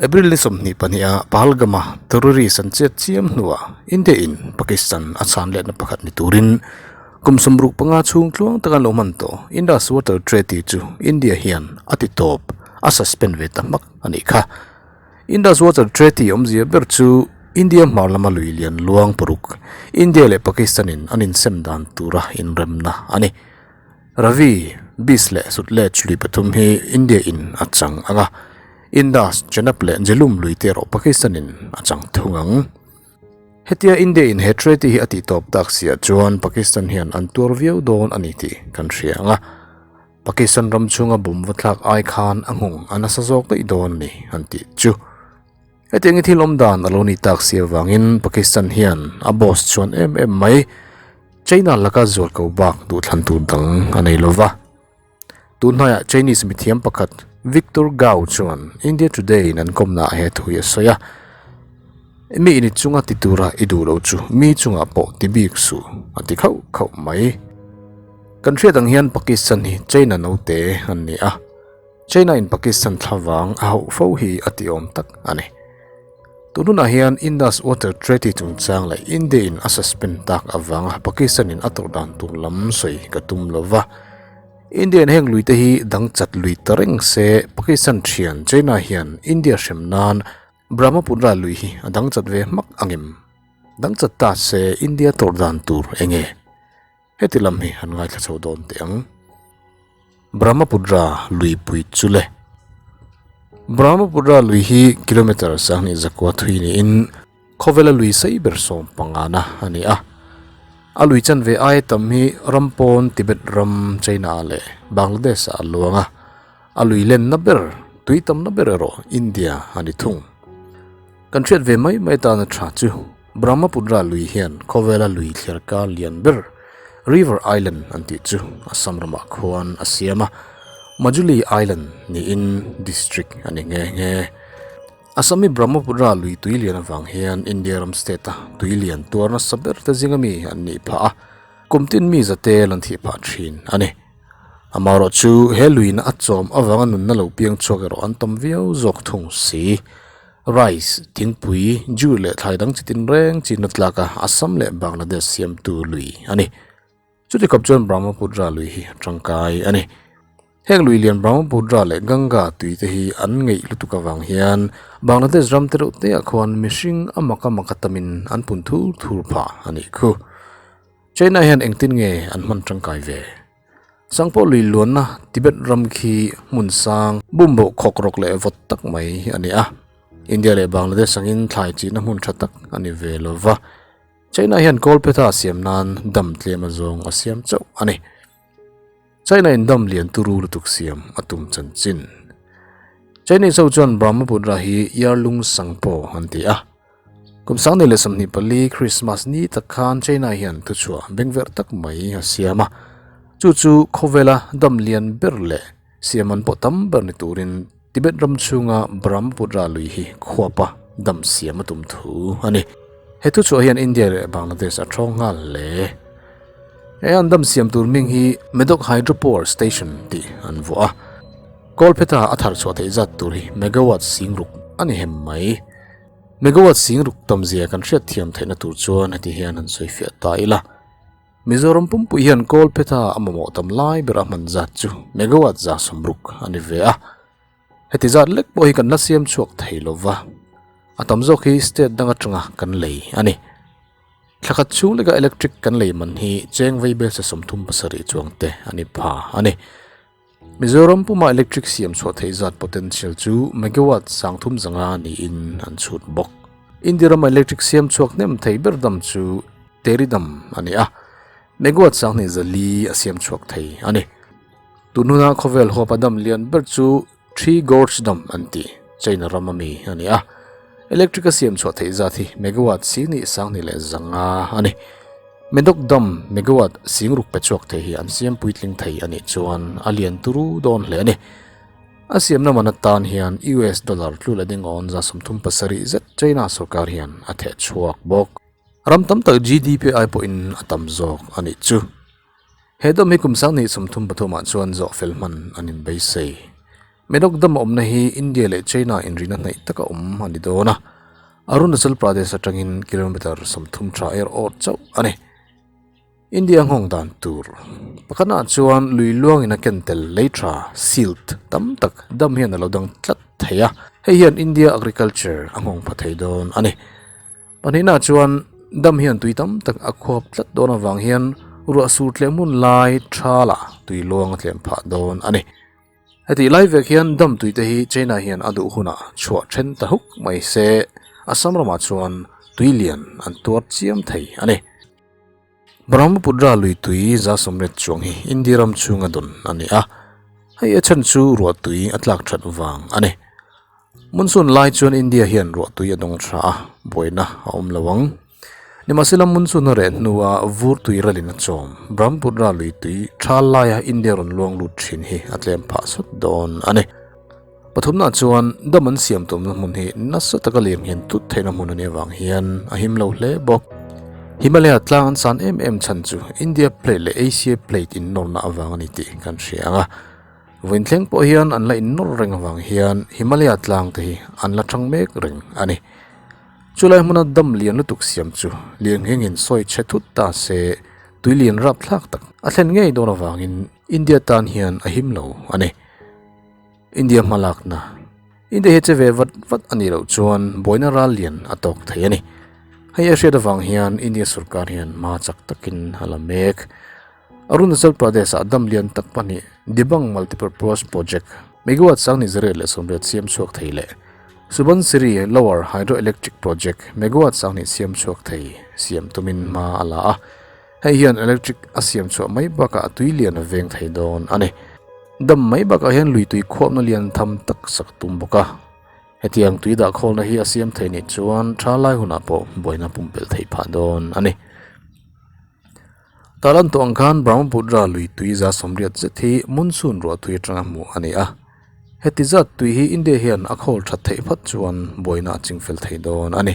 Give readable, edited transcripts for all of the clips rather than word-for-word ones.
April ni 22 a Pahalgam-a terrorist an chet chiam hnuah India in Pakistan a chhan letna pakhat ni turin kum 65 chhung tluang taka an lo hman tawh Indus Water Treaty chu India hian a ti tawp, a suspend ve ta hmak a nih kha. Indus Water Treaty awmzia ber chu India hmar lama lui lian luang paruk India leh Pakistan in an insem dan tura inremna a ni. Ravi, Beas leh Sutlej lui pathum hi India in a chang ang a. Indus, Chenab leh Jhelum lui te erawh Pakistan in a chang thung ang. Hetia India in he treaty hi a tih tawp tak siah chuan Pakistan hian an tuar viau dawn a ni tih kan hria ang a. Pakistan ram chhunga bomb va thlak ai khan a nghawng a nasa zawk daih dawn a ni an tih chu. Hetiang i thil awm dan a lo ni tak si avangin Pakistan hian a boss chuan em em mai China laka zual ko bak duhthlan tur dang a nei lova. Tunhnaiah Chinese mithiam pakhat Victor Gao chuan India Today in an kawmnaah he thu hi a sawi a, Mi ini chunga ti tura i duh lo chu mi chungah pawh ti bik suh a ti khauh khauh mai. Kan hriat ang hian Pakistan hi China naute an ni a, China in Pakistan thlavang a hauh fo hi a ti awm tak a ni. Tun hunah hian Indus Water Treaty chungchang leh India in a suspend tak avanga Pakistan in a tawrh dan tur lam sawi ka tum lo va. India in heng lui te hi dang chat lui ta reng se Pakistan thian China hian India hrem nan Brahmaputra lui hi a dang chat ve hmak angem? Dang chat ta se India tawrh dan tur enge? Heti lam hi han ngaithla chho dawn teh ang. Brahmaputra luipui chu le. Brahmaputra lui hi kilometre 2100 thui niin khawvela lui sei ber 15 na a ni a. A lui chanve aia tam hi ram pawn Tibet ram, China leh Bangladesh ah a luang a. A lui lenna ber, tui tamna ber erawh India a ni thung. Kan hriat ve mai mai tana tha chu Brahmaputra lui hian khawvela lui thliar kar lian ber River Island an tih chu Assam ramah khuan a siam a, Majuli Island niin district a ni nghe nghe. Assam hi Brahmaputra lui tui lian avang hian India ram state a tui lian tuar nasa ber te zinga mi an nih phah a, kum tin mi zate lan thih phah thin a ni. Amaherawh chu he luiin a chawm avanga nunna lo piang chhuak erawh an tam viau zawk thung si. Rice, thingpui, ju leh thlai dang chi tinreng chinna tlaka Assam leh Bangladesh siamtu lui a ni. Chuti khawp chuan Brahmaputra lui hi a tangkai a ni. Heng lui lian Brahmaputra leh Ganga tui te hi an ngeih lutuk avang hian Bangladesh ram te reuh te ah khuan mihring a maka maka tamin an pun thur thur phah a nih khu. China hian engtin nge an hman tangkai ve? Sangpawh lui luanna Tibet ram khi hmun sang, bumboh khawk rawk leh vawt tak mai a ni a. India leh Bangladesh angin thlai chihna hmun tha tak a ni ve lo va. China hian Kawlphetha siam nan dam tlem azawng a siam chauh a ni. China in dam lian turu lutuk siam a tum chanchin. Chinese ho chuan Brahmaputra hi Yarlung Sangpo an ti a. Kum 2024 Christmas ni tak khan China hian thuchhuah bengverh tak mai a siam a, chu chu khawvela dam lian ber leh siaman pawh tam ber ni turin Tibet ram chhunga Brahmaputra lui hi khuapa dam siam a tum thu a ni. He thuchhuah hian India leh Bangladesh a thawng nghal hle. He an dam siam tur hming hi Medog Hydropower Station tih an vuah a, Kawlphetha a thar chhuah theih zat tur hi megawatt 6000 a ni hem mai. Megawatt 6000 tamzia kan hriat thiam theihna tur chuan heti hian han sawi fiah ta ila. Mizoram pumpui hian Kawlphetha a mamawh tam lai ber a hman zat chu megawatt 60 a ni ve a. Heti zat lek pawh hi kan la siam chhuak thei lo va, a tam zawk hi state dang atanga kan lei a ni. Thla khat chhung leka electric kan lei man hi cheng vaibel se 37 chuang te a ni pha a ni. Mizoram puma electric siam chhuah theih zat potential chu megawatt 350 niin an chhut bawk. India rama electric siam chhuak hnem thei ber dam chu Tehri Dam a ni a, megawatt 2400 a siam chhuak thei a ni. Tun huna khawvel huapa dam lian ber chu Three Gorge Dam an ti, China rama mi a ni a. Electric a siam chhuah theih zat hi megawatt 21,500 a ni. Medog Dam megawatt 6000 pe chhuak thei hi an siam puitling thei a nih chuan a lian turu dawn hle a ni. A siamna man atan hian US dollar tlu leh ding awn 37 zet China sorkar hian a theh chhuak bawk. Ram tam tak GDP ai pawhin a tam zawk a nih chu. He dam hi kum 2033 ah chuan zawh fel hman an inbeisei. Medok Dam a awmna hi India leh China inrina hnaih taka awm a ni dawn a, Arunachal Pradesh atangin kilometre 30 tha er awt chauh a ni. India nghawng dan tur pakhatnaah chuan lui luangin a ken tel lei tha, silt, tam tak dam hian a lo dang tlat thei a, hei hian India agriculture a nghawng pha thei dawn a ni. Pahnihnaah chuan dam hian tui tam tak a khuap tlat dawn avang hian ruah sur tlem hun lai tha lah tui luang a tlem phah dawn a ni. Hetih lai vek hian dam tui te hi China hian a duh hunah chhuah then ta huk mai se, Assam ramah chuan tui lian an tuar chiam thei a ni. Brahmaputra lui tui 180 chuang hi India ram chhunga dawn a ni a, hei a chhan chu ruah tui a tlak that vang a ni. Monsoon lai chuan India hian ruah tui a dawng tha a, buaina a awm lo ang. Nimahsela monsoon a reh hnua vur tui ralin a chawm, Brahmaputra lui tui tha laia India rawn luang lut thin hi a tlem phah sawt dawn a ni. Pathumna chuan dam an siam tumna hmun hi nasa taka lian hian tut theihna hmun a nih avang hian a him lo hle bawk. Himalaya tlang an san em em chhan chu India plate leh Asia plate innawrna avang a ni tih kan hria ang a. Vawiin thleng pawh hian an la innawr reng avang hian Himalaya tlang te hi an la thang mek reng a ni. Chulai hmuna dam lian lutuk siam chu lian nghengin sawi chhe thut ta se tui lian rapthlak tak a thlen ngei dawn avangin India tan hian a him lo a ni. India hmalakna India hi che ve vat vat a nih loh chuan buaina ral lian a tawk thei a ni. Hei a hriat avang hian India sorkar hian hma chak takin a la mek. Arunachal Pradesh-ah dam lian tak pahnih Dibang Multipurpose Project, megawatt 2180 siam chhuak thei leh Subansiri Lower Hydroelectric Project, megawatt 20 siam chhuak thei siam tumin hma a la a. Hei hian electric a siam chhuah mai bakah a tui lian a veng thei dawn a ni. Dam mai bakah hian lui tui khuapna lian tham tak sak tum bawk a. Hetiang tui dah khawlna hi a siam thei nih chuan tha lai hunah pawh buaina pumpelh theih phah dawn a ni. Talan tawh ang khan Brahmaputra lui tui 180 zet hi monsoon ruah tui atanga hmuh a ni a. Heti zat tui hi India hian a khawl that theih phawt chuan buaina a chingfel thei dawn a ni.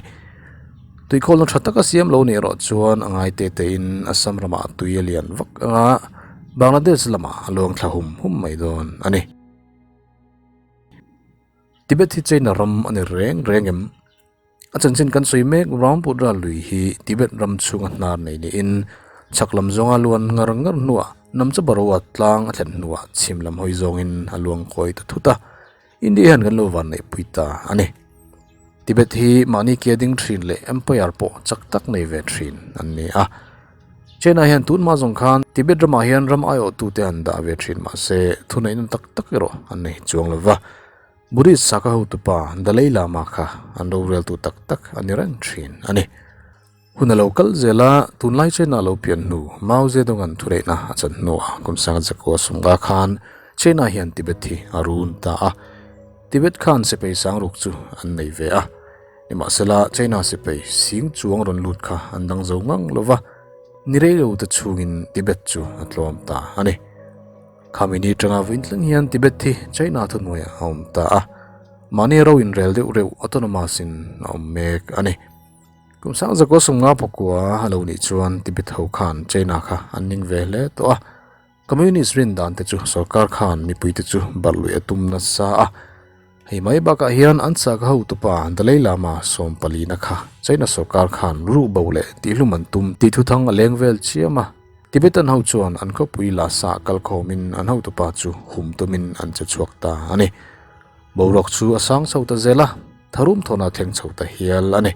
Tui khawlna tha taka siam lo nih erawh chuan a ngai te tein Assam ramah tui a lian vak anga Bangladesh lamah a luang thla hum hum mai dawn a ni. Tibet hi China ram a ni reng reng em? A chanchin kan sawi mek Brahmaputra lui hi Tibet ram chhunga hnar nei niin chhak lam zawnga luan ngar ngar hnuah Namchabaroa tlang a thlen hnuah chhim lam hawi zawngin a luang kawi ta thut a, India hian kan lo van neihpui ta a ni. Tibet hi mahni ke ding thin leh empire pawh chak tak nei ve thin an ni a. China hian tun hma zawng khan Tibet ramah hian ram aiawhtute an dah ve thin mahse thuneihna tak tak erawh an nei chuang lo va. Buddhist sakhaw hotupa Dalai Lama kha an roreltu tak tak a ni reng thin a ni. Hun a lo kal zel a, tunlai China lo pian hnu Mao Zedong-a'n thureihna a chan hnuah kum sanga zakua sumga khan China hian Tibet hi a run ta a. Tibet khan sipai sangruk chu an nei ve a. Nimahsela China sipai sing chuang rawn lut kha an dang zo ngang lo va, ni rei lo te chhungin Tibet chu a tlawm ta a ni. Khami ni atanga vawiin thleng hian Tibet hi China thuhnuaiah a awm ta a, mahni ro inrel deuh reuh autonomous in a awm mek a ni. Kum sang zakua sumnga pakua a lo nih chuan Tibet ho khan China kha an ning ve hle tawh a, Communist rin dan te chu sorkar khan mipui te chu barh luih a tum nasa a. Hei mai bakah hian an chak hotupa Dalai Lama 14 na kha China sorkar khan ruh bo leh tihhlum an tum tih thuthang a leng vel chiam a. Tibetan ho chuan an khawpui Lhasa kalkhawmin an hotupa chu hum tumin an che chhuak ta a ni. Boruak chu a sang chho ta zel a, tharum thawna thleng chho ta hial a ni.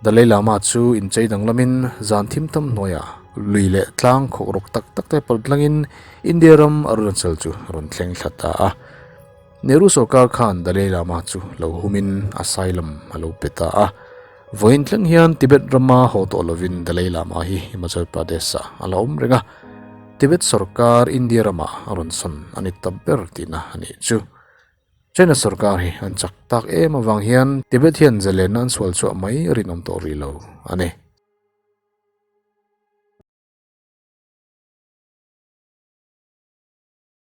Dalai Lama chu inchei danglamin zan thim tam hnuaiah lui leh tlang khawk rawk tak tak te pawlh tlangin India ram Arunachal chu rawn thleng thla ta a. Nehru sorkar khan Dalai Lama chu lo humin asylum a lo pe ta a. Vawiin thleng hian Tibet rama haw tawh lovin Dalai Lama hi Himachal Pradesh-ah a la awm reng a. Tibet sorkar India ramah a rawn sawn a ni ta ber tihna a nih chu. China sorkar hi an chak tak em avang hian Tibet hian zalenna an sual chhuah mai rinawm tawh rih lo a ni.